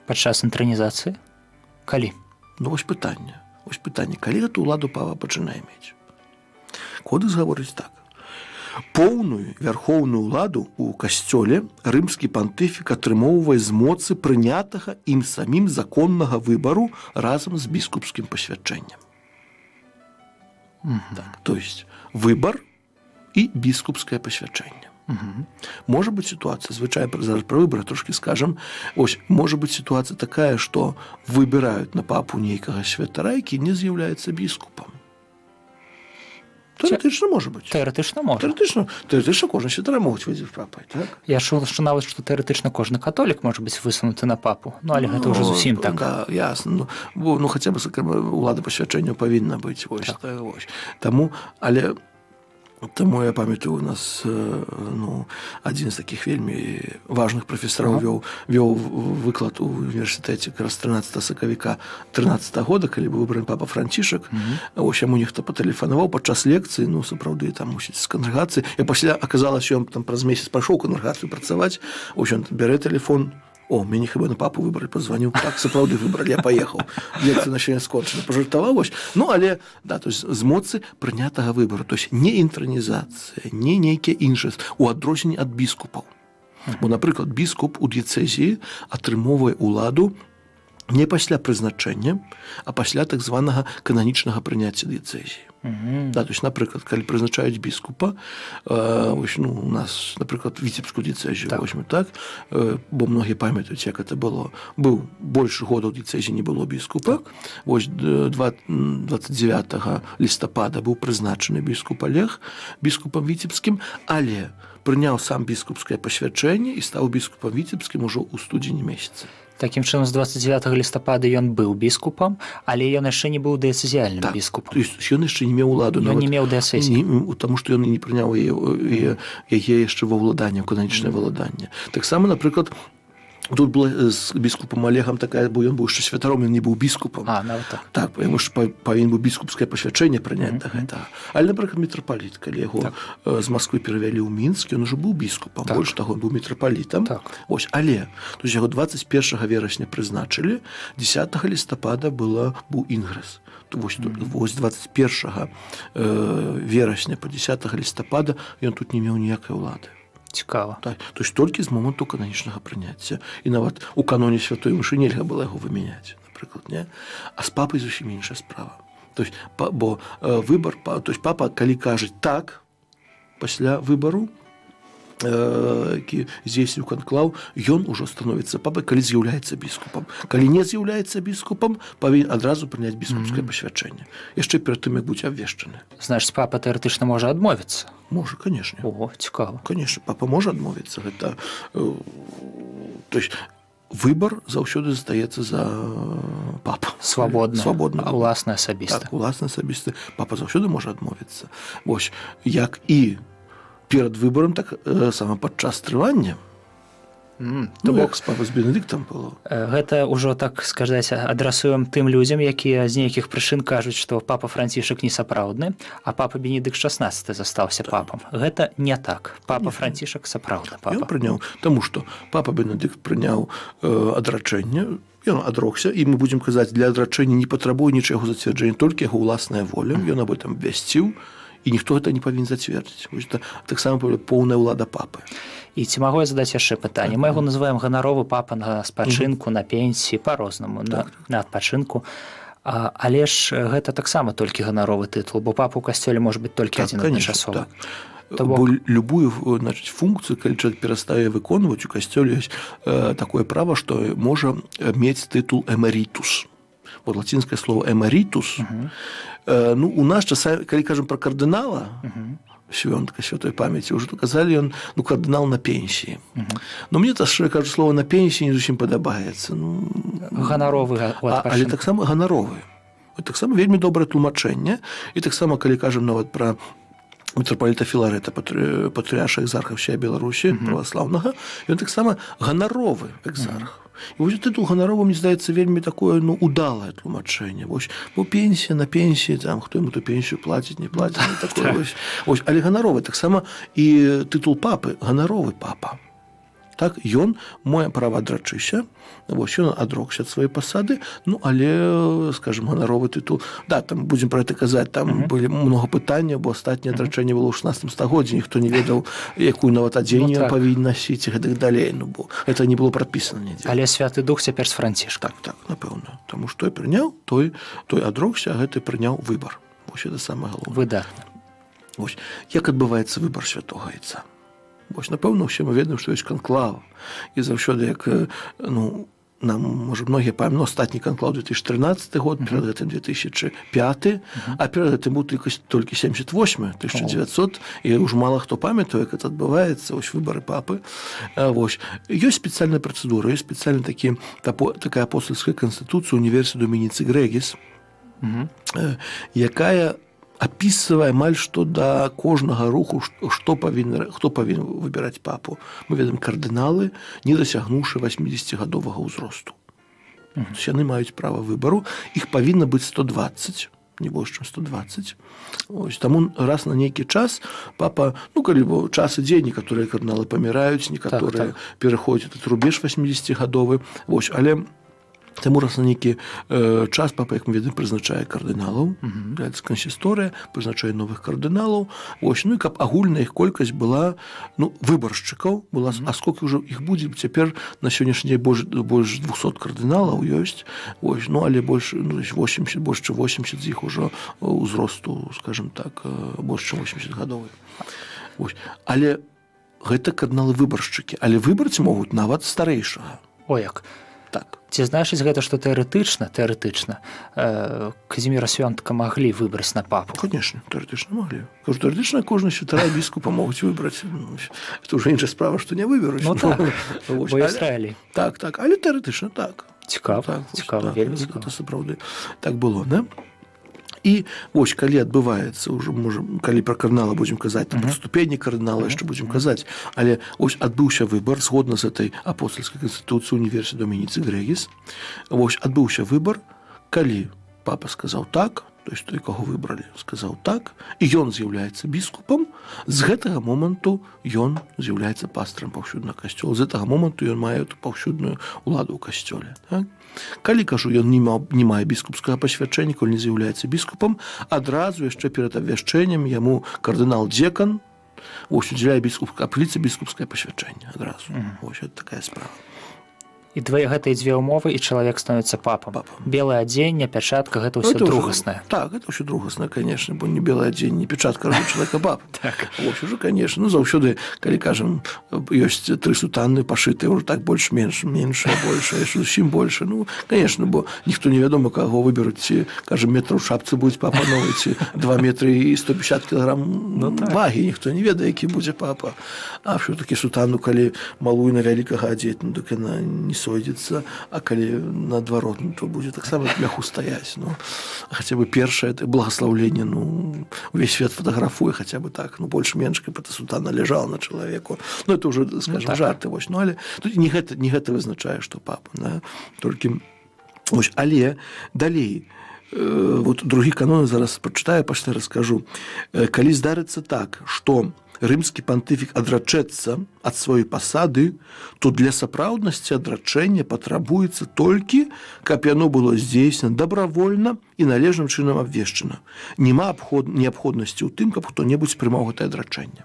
Падчас інтранізацыі? Калі? Ну, вось пытанне. Вось пытанне, калі гэту ўладу папа пачынае мець? Кодэкс гаворыць так: Поўную вярхоўную ўладу ў касцёле рымскі пантыфік атрымоўвае з моцы прынятага ім самім законнага выбару разам з біскупскім пасвячэннем. Так, то есть выбар і біскупскае пасвячэнне. Можа быць сітуацыя, звычайна, зараз пра выбары трошкі скажам, ось можа быць сітуацыя такая, што выбіраюць на папу нейкага святара, які не з'яўляецца біскупам. Тэарэтычна можа быць. Тэарэтычна можа. Тэарэтычна кожны святара могуць выйсці папай, так? Я чуў, што нават што тэарэтычна кожны католік можа быць высунуты на папу. Ну, але гэта ўжо зусім так. Да, ясна. Ну, бо, ну, хаця б улада пасвячэння павінна быць. Вось, так. Вось. Таму, але таму я памятаю, у нас ну, адзін з такіх вельмі важных прафесараў вёў выклад у універсітэце якраз 13 сакавіка 13 года, калі быў выбраны папа Францішак. Ось яму нехта патэлефанаваў падчас лекцыі, ну, сапраўды, там, мусіць, з кангрэгацыі. І пасля аказалася, ён там праз месяц пайшоў у кангрэгацыю працаваць. Ось ён бярэ тэлефон: «О, мяне хіба на папу выбралі?» Пазваніў: «Так, сапраўды выбралі, я паехаў, лекцыя на сёння скончана». Пажартаваў вось. Ну, але да, то есть з моцы прынятага выбару, то есть не інтранізацыя, не нейкія іншыя, у адрозненне ад біскупаў. Бо, напрыклад, біскуп у дыяцэзіі атрымоўвае ўладу не пасля прызначэння, а пасля так званага кананічнага прыняцця дыяцэзіі. Да, то есть, напрыклад, калі прызначаюць біскупа, вось, ну, у нас, напрыклад, Віцебскую дыяцэзію возьмем, так, бо многія памятаюць, як это было. Быў больш года ў дыяцэзіі не было біскупа. Вось 29 лістапада быў прызначаны біскуп Алег біскупам віцебскім, але прыняў сам біскупскае пасвячэнне і стаў біскупам віцебскім ужо ў студзені месяцы. Такім чынам, з 29 лістапада ён быў біскупам, але ён яшчэ не быў дыяцэзіяльным біскупам. То есть ён яшчэ не меў уладу. Ён не меў дыяцэзіі. Не, таму што ён і не прыняў яе яшчэ ва ўладанне, ў кананічнае валаданне. Таксама, напрыклад, тут была з біскупам Алегам такая, бо ён быў яшчэ святаром, ён не быў біскупам. А, нават так. Так, яму ж павінен быў біскупскае пасвячэнне прыняць да гэтага. Але, напрыклад, мітрапаліт, калі яго з Масквы перавялі ў Мінск, ён ужо быў біскупам, больш таго, ён быў мітрапалітам. Ось, але то есть яго 21 верасня прызначылі, 10 лістапада быў інгрэс. То вось, вось 21 верасня по 10 лістапада ён тут не меў ніякай улады. Цікава. Так, то есть толькі з моманту кананічнага прыняцця. І нават у каноне святой мшы нельга было яго вымяняць, напрыклад, не? А з папай зусім іншая справа. То есть, бо выбар, то есть папа, калі кажа так, пасля выбару, які здзейсніў канклаў, ён ужо становіцца папай, калі з'яўляецца біскупам. Калі не з'яўляецца біскупам, павінен адразу прыняць біскупскае пасвячэнне. Яшчэ перад тым, як будзе абвешчаны. Значыць, папа тэарэтычна можа адмовіцца. Можа, конечно. Ого, цікава. Конечно, папа можа адмовіцца. Гэта, то есть выбар заўсёды застаецца за папу. Свабодны. Свабодны. Уласны, асабісты. Так, уласны, асабісты. Папа заўсёды можа адмовіцца. Вось, як і перад выбарам, так сама падчас трывання. То Ну, бок як з папа з Бенедыктам было. Гэта ўжо, так сказаць, адрасуем тым людзям, якія з нейкіх прычын кажуць, што папа Францішак не сапраўдны, а папа Бенедыкт XVI застаўся папам. Гэта не так. Папа Францішак сапраўдны Ён папа. прыняў, таму што папа Бенедыкт прыняў адрачэнне, ён адрокся, і мы будзем казаць, для адрачэння не патрабуе нічога зацверджання, толькі яго ўласная воля, ён об этом абвясціў, і ніхто гэта не павінен зацвердзіць. Вось это таксама поўная ўлада папы. І ці магу я задаць яшчэ пытанне? Мы яго называем ганаровы папа на спачынку, на пенсіі, па-рознаму, на адпачынку. Але ж гэта таксама толькі ганаровы тытул, бо папа ў касцёле можа быць толькі Так, адзін конечно, адначасова. так. То бок Бо любую, значит, функцию, калі чалавек перастае выконваць, у касцёле ёсць такое права, што можа мець тытул эмеритус. Вот лацінскае слово эмеритус. Ну, у нас часамі, калі кажам пра кардынала Свёнтка святой памяці, ўжо казалі, ён, ну, кардынал на пенсіі. Но мне то, што я кажу, слово «на пенсіі» не зусім падабаецца. Ну, Ганаровы у але адпачынку. Таксама ганаровы. Вот таксама вельмі добрае тлумачэнне. І таксама, калі кажам нават пра мітрапаліта Філарэта, патрыярша экзарха всей Беларусі праваслаўнага, ён таксама ганаровы экзарх. І вось тытул ганаровы, мне здаецца, вельмі такое, ну, удалае тлумачэнне. Вось, бо пенсія на пенсіі, там хто яму ту пенсію плаціць, не плаціць, ну, такое вось. Вось, але ганаровы таксама і тытул папы, ганаровы папа. Так, ён мае права адрачыся, вось ён адрокся ад сваёй пасады, ну, але, скажем, ганаровы тытул, да, там будзем пра это казаць, там былі много пытанняў, бо астатняе адрачэнне было ў 16 стагоддзі, ніхто не ведаў, якую нават адзенне Ну, так. павінен насіць і гэтак далей, ну, бо это не было прапісана нідзе. Але Святы Дух цяпер з Францішка. Так, напэўна, таму што той прыняў, той адрокся, а гэты прыняў выбар. Вось это самае галоўнае. Выдатна. Вось як адбываецца выбар святога айца? Вось, напэўна, ўсе мы ведаем, што ёсць канклав. І заўсёды, як ну, нам, можа, многія памятаюць, ну, астатні канклав 2013 год, перад гэтым 2005, а перад гэтым быў толькі 78, 1900, і ўж мала хто памятае, як это адбываецца, вось выбары папы. Вось. Ёсць спецыяльная працэдура, ёсць спецыяльны такі, такая апостальская канстытуцыя Universi Dominici Gregis, якая апісвае амаль што да кожнага руху, што павінна, хто павінен выбіраць папу. Мы ведаем, кардыналы, не дасягнуўшы 80-гадовага ўзросту. То есть яны маюць права выбару, іх павінна быць 120, не больш чым 120. Ось, таму раз на нейкі час папа, ну, калі бо час ідзе, некаторыя кардыналы паміраюць, некаторыя пераходзяць этот рубеж 80-гадовы. Вось, але таму раз на нейкі час папа, як мы ведаем, прызначае кардыналаў, кансісторыя прызначае новых кардыналаў. Вось, ну і каб агульная іх колькасць была, ну, выбаршчыкаў была, а сколько ўжо іх будзе цяпер, на сённяшні дзень больш 200 кардыналаў ёсць. Вось, ну, але больш, ну, то есть 80, больш чым 80 з іх ужо ўзросту, скажем так, больш чым 80 гадовы. Вось. Але гэта кардыналы выбаршчыкі, але выбраць могуць нават старэйшага. О як. Так. Ці значыць гэта, што тэарэтычна Казіміра Свёнтка маглі выбраць на папу? Конечно, тэарэтычна маглі. Кажу, тэарэтычна кожны святара, біскупа могуць выбраць. Ну, это ўжо іншая справа, што не выберуць. Ну, так. Вось, Бо Ізраілі. Так, але тэарэтычна так. Цікава, Так, вось, цікава, так, вельмі гэта цікава. сапраўды так было, не? І вось калі адбываецца ўжо, можа, калі пра кардынала будзем казаць, там, пра ступені кардынала яшчэ будзем казаць, але ось адбыўся выбар згодна з этой апостальскай канстытуцыі Universi Dominici Gregis. Вось адбыўся выбар, калі папа сказаў так, то есть той, каго выбралі, сказаў так, і ён з'яўляецца біскупам, з гэтага моманту ён з'яўляецца пастырам паўсюднага касцёла. З гэтага моманту ён мае эту паўсюдную уладу ў касцёле. Так? Калі, кажу, ён не мае біскупскага пасвячэння, калі не з'яўляецца біскупам, адразу яшчэ перад абвяшчэннем яму кардынал дзекан вось удзяляе біскуп капліцы біскупскае пасвячэнне адразу. Вось это такая справа. І две гэтыя дзве ўмовы, і чалавек становіцца папам. Папам. Белае адзенне, пячатка — гэта Ну, ўсё это ўжо- другаснае. Так, это ўсё другаснае, конечно, бо не белае адзенне, не печатка робіць чалавека пап. Так. Вось уже, конечно, ну, заўсёды, калі кажам, ёсць тры сутанны пашытыя ўжо так больш-менш, меншая, большая, зусім больше. Ну, конечно, бо ніхто не вядома, каго выберуць, ці, кажам, метр у шапцы будзе папа новы, ці 2 метры і 150 кілаграм, ну, так, вагі, ніхто не ведае, які будзе папа. А все-таки сутану, калі малую на вялікага адзець, ну, дык яна не сойдзецца, а калі наадварот, ну, то будзе таксама бляху стаяць. Ну, хаця бы першае это благословленне, ну, увесь свет фатаграфуе, хаця бы так, ну, больш-менш, каб эта сутана лежала на чалавеку. Ну, это уже, скажем, так. жарты, вось. Ну, але тут не гэта вызначае, што папа, да? Толькі ось, але далей вот другі канон зараз прачытаю, пасля раскажу. Калі здарыцца так, што рымскі пантыфік адрачэцца ад сваёй пасады, то для сапраўднасці адрачэння патрабуецца толькі, каб яно было здзейснена добравольна і належным чынам абвешчана. Няма неабходнасці ў тым, каб хто-небудзь прымаў гэтае адрачэнне.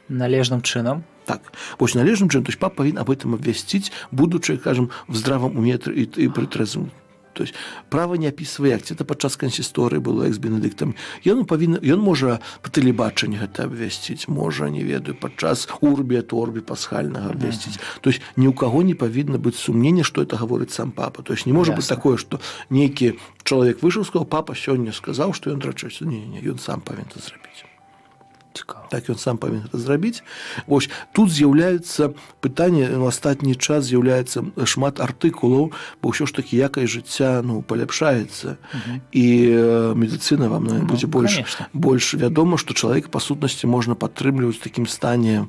Належным чынам. Так, вось, належным чынам, то есть папа павінен об этом абвясціць, будучы, скажем, в здравом уме і при трезвом. То есть права не апісвае, як ці это падчас кансісторыі было, як з Бенедыктам. Ён павінен, ён можа па тэлебачанні гэта абвясціць, можа, не ведаю, падчас Урбі эт Орбі пасхальнага абвясціць. То есть ні ў каго не павінна быць сумнення, што это гаворыць сам папа. То есть не можа быць такое, што нейкі чалавек выйшаў, сказал: «Папа сёння сказаў, што ён драчэцца». Не, ён сам павінен это зрабіць. Цікава. Так, ён сам павінен гэта зрабіць. Вось тут з'яўляецца пытанне, у астатні час з'яўляецца шмат артыкулаў, бо ўсё ж такі якасць жыцця, ну, паляпшаецца і медыцына вам, наверное, Ну, будзе больш конечно. больш вядома, што чалавека па сутнасці можна падтрымліваць у такім стане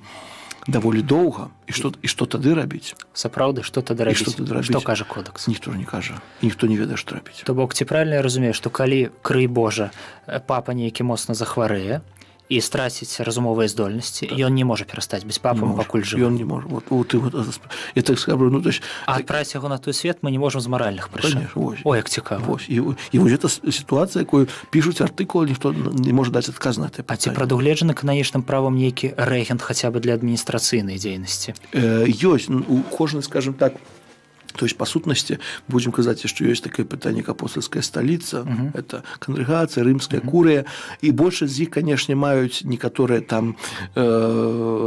даволі доўга, і што тады рабіць? Сапраўды, што тады І рабіць? што тады рабіць? Што кажа кодэкс? Ніхто ж не кажа, ніхто не ведае, што рабіць. То бок ці правильно я разумею, што калі, крый Божа, папа нейкі моцна захварэе і страціць разумовыя здольнасці, ён не можа перастаць быць папам, Не можа. пакуль жывы? Ён не можа. Вот, вот, я так скажу, ну, то есть А адправіць яго на той свет мы не можам з маральных прычын? Конечно, вось. О, як цікава. Вось. І вось эта сітуацыя, якую пішуць артыкулы, ніхто не можа даць адказ на это. А ці прадугледжаны кананічным правам нейкі рэгент хаця бы для адміністрацыйнай дзейнасці? Ёсць, ну, у кожны, скажем так, то есть па сутнасці, будем казаць, яшчэ ёсць такое пытанне, як апостальская сталіца, это кангрэгацыя, рымская курыя, і большасць з іх, конечно, маюць некаторыя там,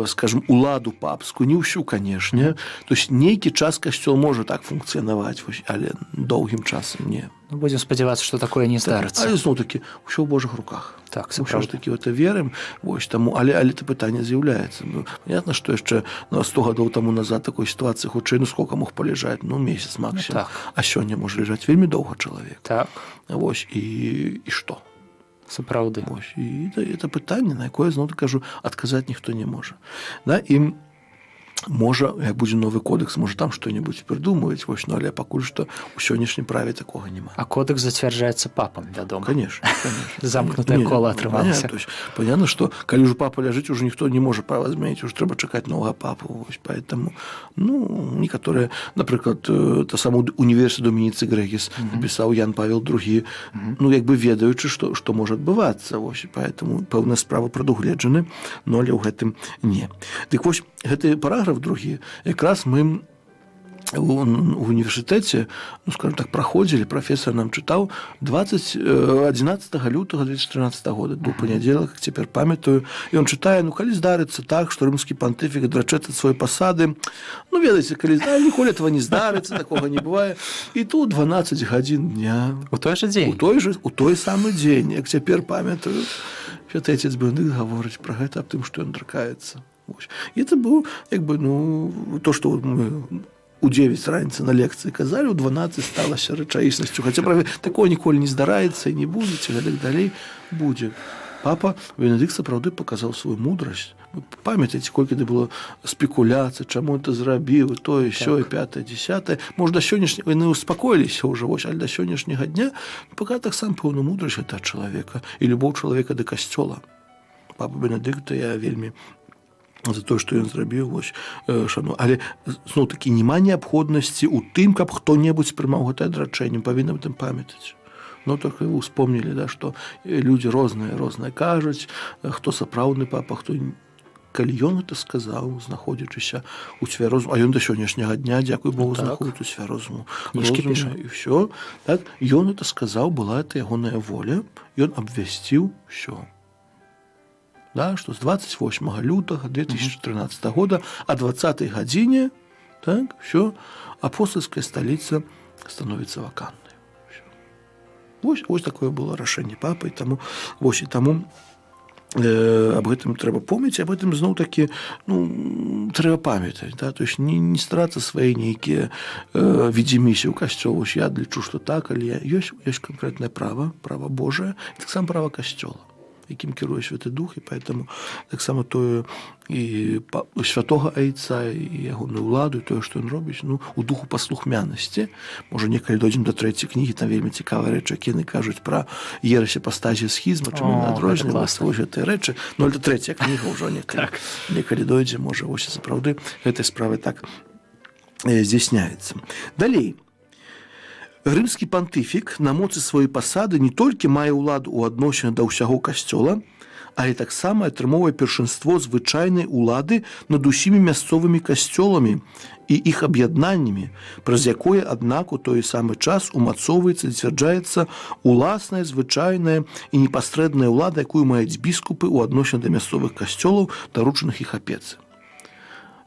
скажем, уладу папскую, не ўсю, конечно. То есть нейкі час касцёл можа так функцыянаваць, вось, але доўгім часам не. Ну, будзем спадзявацца, што такое не здарыцца. Але зноў такі ўсё ў Божых руках. Так, ўсё ж сапраўды. такі в это верым, вось, таму, але это пытанне з'яўляецца. Ну, понятно, что яшчэ, ну, 100 гадоў таму назад такой сітуацыі хутчэй, ну, сколько мог полежаць? Ну, месяц максимум. Ну, так. А сёння можа лежаць вельмі доўга чалавек. Вось, і што? Сапраўды. Вось, і это пытанне, на якое, зноў кажу, адказаць ніхто не можа, да? І можа, як будзе новы кодэкс, можа, там что-нибудь прыдумаюць, вось, ну, але пакуль што у сённяшнім праве такога няма. А кодэкс зацвярджаецца папам, вядома. Конечно. Замкнутае Не, кола ну, атрымалася. понятно, то есть, понятно, что калі ўжо папа ляжыць, уже ніхто не можа права змяніць, уже трэба чакаць новага папу. Вось, поэтому, ну, некаторыя, напрыклад, та саму Universi Dominici Gregis напісаў Ян Павел II, ну, як бы ведаючы, што можа адбывацца, вось, поэтому пэўная справа прадугледжаны, но але ў гэтым не. Дык вось, гэты параграф другі якраз мы у універсітэце, ну, скажем так, праходзілі, прафесор нам чытаў 20 11 лютага 2013 года, быў панядзелак, як цяпер памятаю, і он чытае: ну, калі здарыцца так, што рымскі пантыфік адрачэцца сваёй пасады, ну, ведаеце, калі ніколі этого не здарыцца, такога не бывае. І тут 12 гадзін дня У той жа дзень? У той самы дзень, як цяпер памятаю, святы отец Бенедыкт гаворыць пра гэта, аб тым, што ён адракаецца. Вось. І это быў як бы, ну, то, што мы у 9 раніцы на лекцыі казалі, у 12 сталася рэчаіснасцю. Хаця, правда, такое ніколі не здараецца і не будзе, і гэтак далей, будзе. Папа Бенедыкт сапраўды паказаў сваю мудрасць. Вы памятаеце, колькі это было спекуляцый, чаму это зрабіў, і то, і сё, і пятое, десятое. Можа, да сённяшняга яны успакоіліся ўжо, вось, але да сённяшняга дня пока таксама пэўную мудрасць гэта чалавека і любоў чалавека да касцёла. Папа Бенедыкта я вельмі за тое, што ён зрабіў, вось, шану. Але зноў такі няма неабходнасці ў тым, каб хто-небудзь прымаў гэтае адрачэнне, павінны аб тым памятаць. Но только вы успомнілі, да, што людзі розныя кажуць, хто сапраўдны папа, хто калі ён это сказаў, знаходзячыся у цвярозуму, а ён да сённяшняга дня, дзякуй Богу, знаходіць у цвярозуму, Кніжкі розуме, піша. і ўсё. Так, ён это сказаў, была это ягоная воля, ён абвясціў ўсё. Да, што з 28 лютага 2013 года а 20 гадзіне, так, всё, апостольская столица становится вакантной. Всё. Вось такое было рашэнне папы, і таму, вось, і таму аб гэтым трэба помніць, аб гэтым зноў такі, ну, трэба памятаць, да? То есть не старацца свае нейкія відзімісі ў касцёл, вось я лічу, што так, але ёсць канкрэтнае права, права Божае, таксама права касцёла, якім кіруе Святы Дух, і поэтому таксама тое і святога айца, і ягоную ўладу, і тое, што ён робіць, ну, у духу паслухмянасці. Можа, некалі дойдзем да трэцяй кнігі, там вельмі цікавыя рэчы, якія яны кажуць пра ерась, апастазію, схізма, чым яны О, адрозніваюцца, гэта вось гэтыя рэчы. Ну, это трэцяя кніга ўжо некалі, некалі дойдзе, можа, вось і сапраўды гэтай справы так здзяйсняецца. Далей. Рымскі пантыфік на моцы сваёй пасады не толькі мае ўладу ў адносінах да ўсяго касцёла, але таксама атрымоўвае першынство звычайнай улады над усімі мясцовымі касцёламі і іх аб'яднаннямі, праз якое, аднак, у той самы час умацоўваецца і зацвярджаецца уласная звычайная і непасрэдная ўлада, якую маюць біскупы ў адносіне да мясцовых касцёлаў, даручаных іх апецы.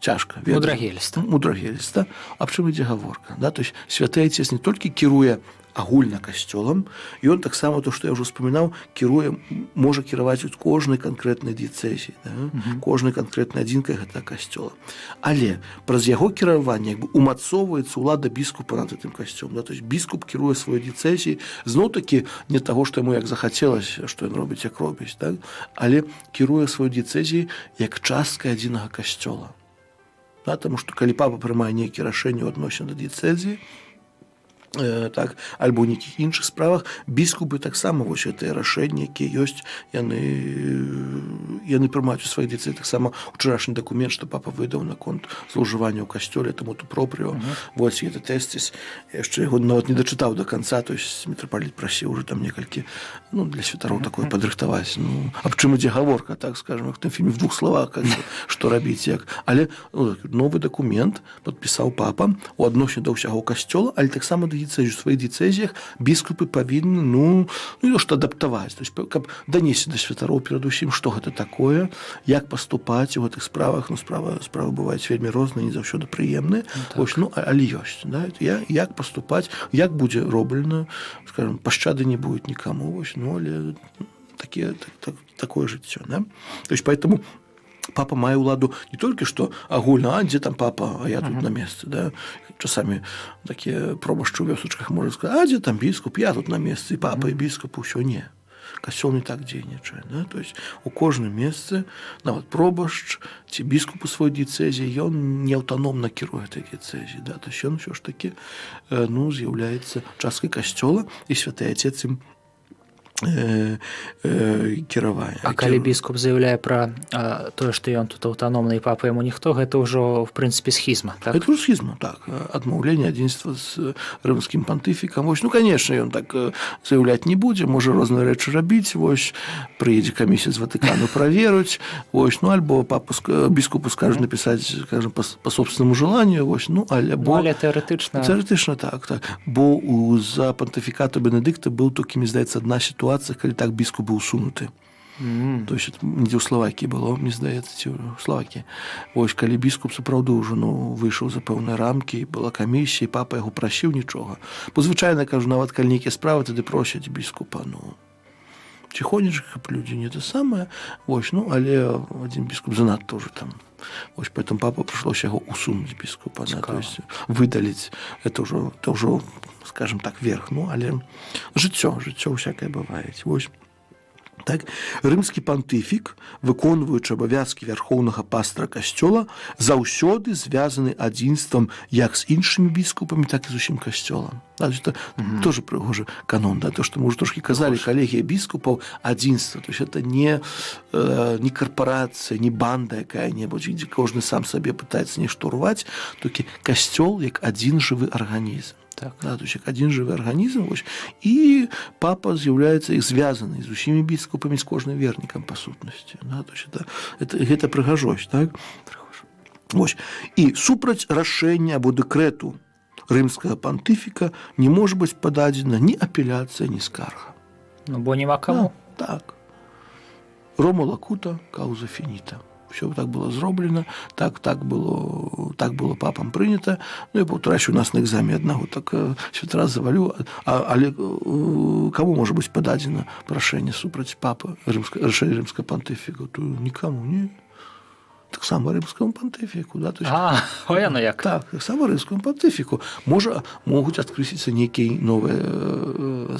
Цяжка. Мудрагеліста. Мудрагеліста. Аб чым ідзе гаворка? Да? То есть святы айцец не толькі кіруе агульна касцёлам, ён таксама, то, што я ўжо вспомінаў, кіруе, можа кіраваць у кожнай канкрэтнай дыяцэзіі, да? Кожнай канкрэтнай адзінкай гэтага касцёла. Але праз яго кіраванне як бы умацоўваецца ўлада біскупа над гэтым касцёлам. Да? То есть біскуп кіруе сваёй дыяцэзіі, зноў-такі не таго, што яму як захацелася, што ён робіць, як робіць, так? Але кіруе сваёй дыяцэзіі як часткай адзінага касцёла. Да, таму што калі папа прымае нейкія рашэнні ў адносін да дыяцэзіі, так, альбо ў нейкіх іншых справах, біскупы таксама вось гэтыя рашэнні, якія ёсць, яны прымаюць у сваіх дыяцэзіях. Таксама учарашні дакумент, што папа выдаў наконт злоўжывання ў касцёле, motu proprio, вось это testis, я яшчэ яго нават не дачытаў до конца, то есть мітрапаліт прасіў уже там некалькі, ну, для святароў такое падрыхтаваць, ну, аб чым ідзе гаворка, так скажем, як в тым фільме, в двух словах, как бы, што рабіць, як. Але, ну, новы дакумент падпісаў папа у адносіне да ўсяго касцёла, але таксама да дыяцэзію. У сваіх дыяцэзіях біскупы павінны, ну, не то што адаптаваць, то есть каб данесці да святароў перадусім, што гэта такое, як паступаць у гэтых справах. Ну, справы бываюць вельмі розныя, не заўсёды прыемныя, ну, так. Вось, ну, але ёсць, да? Як паступаць, як будзе роблена, скажем, пашчады не будет никому, вось, ну, але такое жыццё, да? То есть поэтому папа мае ўладу не толькі што агульна, а дзе там папа, а я тут на месцы, да? Часамі такія пробашчы ў вёсачках можа сказаць: «А дзе там біскуп, я тут на месцы, і папа, і біскуп», усё. Не, касцёл не так дзейнічае, да? То есть у кожным месцы нават пробашч ці біскуп у сваёй дыяцэзіі, ён не аўтаномна кіруе этой дыяцэзіі, да? То есть ён ўсё ж такі, ну, з'яўляецца часткай касцёла, і святы отец ім кіравае. А калі біскуп заяўляе пра тое, што ён тут аўтаномны і папа яму ніхто, гэта ўжо в прынцыпе схізма, так? Это ўжо схізма, так, адмаўленне адзінства з рымскім пантыфікам. Вось, ну, конечно, ён так заяўляць не будзе, можа розныя рэчы рабіць, вось, прыедзе камісія з Ватыкану, праверуць, вось, ну, альбо папу, біскупу скажуць напісаць, скажем, по собственному желанию, вось, ну, але бо, ну, але тэарэтычна. Тэарэтычна так, бо за пантыфікату Бенедыкта быў толькі, мне здаецца, адна сітуацыя, калі так біскуп быў усунуты. То есть недзе ў Славакіі было, мне здаецца, ці ў Славакіі. Вось, калі біскуп сапраўды ўжо, ну, выйшаў за пэўныя рамкі, была камісія, папа яго прасіў нічога. Бо звычайна, кажу, нават калі нейкія справы, тады просяць біскупа, ну, ціхонечка, каб людзі не то самае. Вось, ну, але адзін біскуп занадта ўжо там. Вось, поэтому папа прыйшлося яго усунуць, біскупа, да, то есть выдаліць, это ўжо, скажем так, верх, ну, але жыццё всякое бывае. Вось. Так, рымскі пантыфік, выконваючы абавязкі вярхоўнага пастара касцёла, заўсёды звязаны адзінствам як з іншымі біскупамі, так і з усім касцёлам. Да, это тоже прыгожы канон, да, то, што мы уже трошки казалі, калегія біскупаў, адзінства, то есть это не карпарацыя, не банда якая-небудзь, дзе кожны сам сабе пытаецца нешта урваць, толькі касцёл як адзін жывы арганізм. Да, то есть як адзін жывы арганізм, вось, і папа з'яўляецца і звязаны з усімі біскупамі, з кожным вернікам па сутнасці. Да, то есть гэта прыгажосць, так? Вось. І супраць рашэння або дэкрэту рымскага пантыфіка не можа быць пададзена ні апеляцыя, ні скарга. Ну, бо няма каму. Да, так. Roma locuta, causa finita. Все так было зроблена, так было папам прынята. Ну, я паўтараюсь, у нас на экзамене аднаго так святара завалю, але каму можа быць пададзена прашэнне супраць папы, рашэнне рымскага пантыфіка? То нікому, не. Таксама рымскаму пантыфіку. Да? То есть, А, ой, яно як. Так, таксама рымскаму пантыфіку. Можа, могуць адкрыцца нейкія новыя,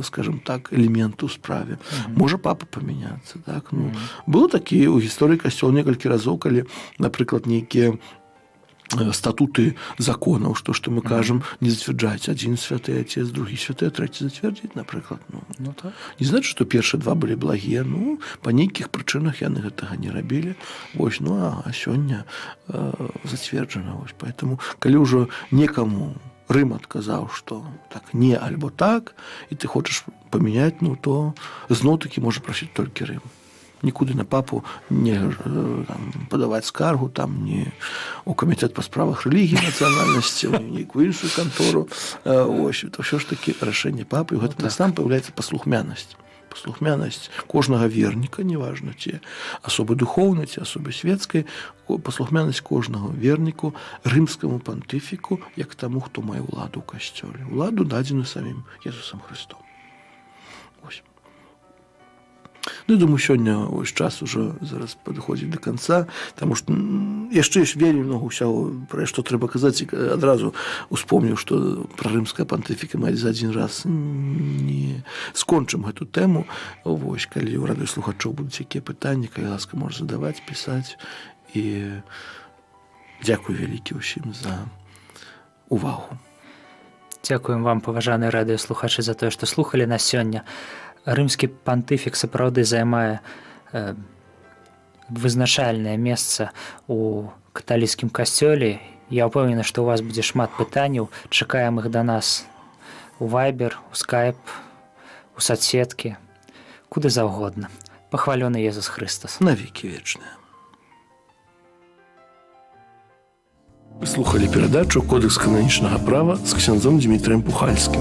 скажем так, элементы ў справе. Можа папа памяняцца. Так? Ну, было такі ў гісторыі касцёл некалькі разоў, калі, напрыклад, нейкія статуты законаў, што мы кажам, не зацвярджаюць адзін святы отец, другі святы, а трэці зацвердзіць, напрыклад. Ну, Ну, так. не значит, што першыя два былі благія, ну, па нейкіх прычынах яны гэтага не рабілі. Вось, ну, а сёння зацверджана. Вось, поэтому, калі ўжо некаму Рым адказаў, што так не альбо так, і ты хочаш памяняць, ну, то зноў-такі можа прасіць толькі Рым. Нікуды на папу не там, падаваць скаргу, там не у камітэт па справах рэлігіі, нацыянальнасці, нейкую іншую кантору. Ось, то ўсё ж таки рашэнне папы, гэта, ну, так сам паяўляецца паслухмянасць. Паслухмянасць кожнага верніка, неважна, ці асобы духоўнай, ці асобы светскай, паслухмянасць кожнага верніку рымскаму пантыфіку як таму, хто мае ўладу ў касцёле, уладу, дадзеную самім Езусам Христом. Ось. Ну, думаю, сёння ось час ужо зараз падыходзіць до конца, таму што яшчэ ж вельмі много ўсяго, пра што трэба казаць. Адразу успомніў, што пра рымская пантыфіка мы за адзін раз не скончым гэту тэму. Вось, калі ў радыёслухачоў будуць якія пытанні, калі ласка, можа задаваць, пісаць. І дзякуй вялікі ўсім за увагу. Дзякуем вам, паважаныя радыёслухачы, за тое, што слухалі нас сёння. Рымскі пантыфік сапраўды займае вызначальнае месца у каталіцкім касцёле. Я ўпэўнены, што ў вас будзе шмат пытанняў. Чакаем іх да нас у Вайбер, у Скайп, у соцсеткі, куды заўгодна. Пахвалёны Езус Хрыстос! Навекі вечныя. Вы слухали перадачу «Кодэкс кананічнага права» з ксяндзом Дмітрием Пухальскім.